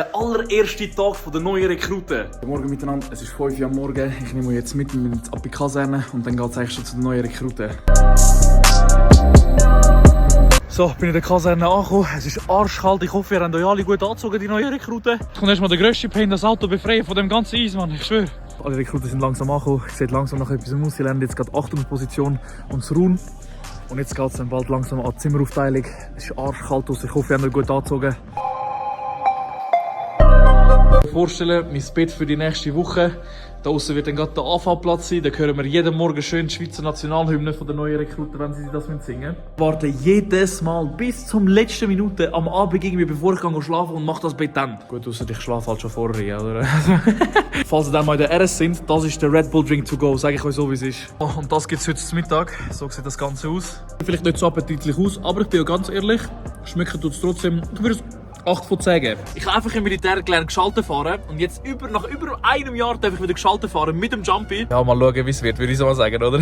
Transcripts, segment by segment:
Der allererste Tag der neuen Rekruten. Guten Morgen miteinander, es ist 5 Uhr am Morgen. Ich nehme euch jetzt mit ab die Kaserne und dann geht es eigentlich schon zu den neuen Rekruten. So, ich bin in der Kaserne angekommen. Es ist arschkalt. Ich hoffe, ihr habt euch alle gut angezogen, die neuen Rekruten. Jetzt kommt erstmal der grösste Pain, das Auto befreien von dem ganzen Eis, Mann. Ich schwöre. Alle Rekruten sind langsam angekommen. Ich sehe langsam nach etwas aus. Sie lernen jetzt gerade Achtungsposition und das Ruhen. Und jetzt geht es dann bald langsam an die Zimmeraufteilung. Es ist arschkalt aus. Ich hoffe, ihr habt euch gut angezogen. Vorstellen, mein Bett für die nächste Woche. Da außen wird dann gerade der Anfangplatz sein. Da hören wir jeden Morgen schön die Schweizer Nationalhymne von den neuen Rekruten, wenn sie das singen. Ich warte jedes Mal bis zum letzten Minute am Abend irgendwie, bevor ich schlafen und mache das Bett dann. Gut, ausser ich schlafe halt schon vorher, oder? Falls ihr dann mal in der RS sind, das ist der Red Bull Drink to go, sage ich euch so, wie es ist. Und das gibt es heute zum Mittag. So sieht das Ganze aus. Vielleicht nicht so appetitlich aus, aber ich bin ja ganz ehrlich, schmecken tut es trotzdem. Ich würde 8 von 10 geben. Ich habe einfach im Militär gelernt, Geschalten fahren. Und jetzt nach über einem Jahr darf ich wieder Geschalten fahren mit dem Jumpy. Ja, mal schauen, wie es wird, würde ich so mal sagen, oder?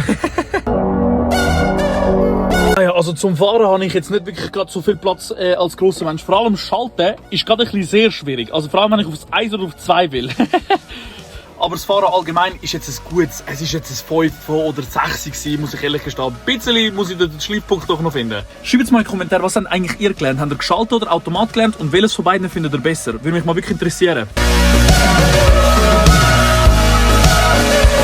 Ja, also zum Fahren habe ich jetzt nicht wirklich gerade so viel Platz als grosser Mensch. Vor allem Schalten ist gerade ein bisschen sehr schwierig. Also vor allem, wenn ich aufs 1 oder auf 2 will. Aber das Fahren allgemein ist jetzt ein gutes. Es ist jetzt ein 5 oder 6 gewesen, muss ich ehrlich gestehen. Ein bisschen muss ich den Schleifpunkt doch noch finden. Schreibt jetzt mal in die Kommentare, was habt eigentlich ihr gelernt? Habt ihr Geschaltet oder Automat gelernt? Und welches von beiden findet ihr besser? Würde mich mal wirklich interessieren.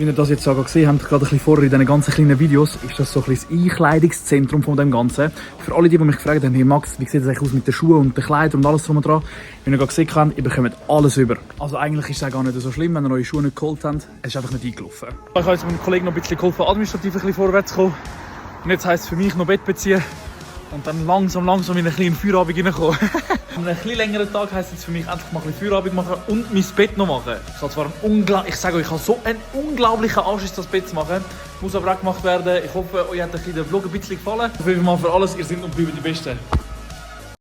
Wie ihr das jetzt sogar gesehen habt, gerade ein bisschen vorher in diesen ganzen kleinen Videos, ist das so ein bisschen das Einkleidungszentrum von dem Ganzen. Für alle, die mich gefragt haben, hey Max, wie sieht das eigentlich aus mit den Schuhen und den Kleidern und alles drum und dran? Wie ihr gerade gesehen habt, ihr bekommt alles über. Also eigentlich ist es auch gar nicht so schlimm, wenn ihr eure Schuhe nicht geholt habt. Es ist einfach nicht eingelaufen. Ich habe jetzt meinem Kollegen noch ein bisschen geholfen, administrativ ein bisschen vorwärts zu kommen. Und jetzt heisst es für mich noch Bett beziehen und dann langsam in einen kleinen Feierabend reinkommen. An einem etwas längeren Tag heisst es für mich endlich mal ein bisschen Feierabend machen und mein Bett noch machen. Ich habe zwar ich sage euch, ich habe so einen unglaublichen Anschiss, das Bett zu machen. Muss aber auch gemacht werden. Ich hoffe, euch hat den Vlog ein bisschen gefallen. Auf jeden Fall für alles, ihr seid und bleibt die Besten.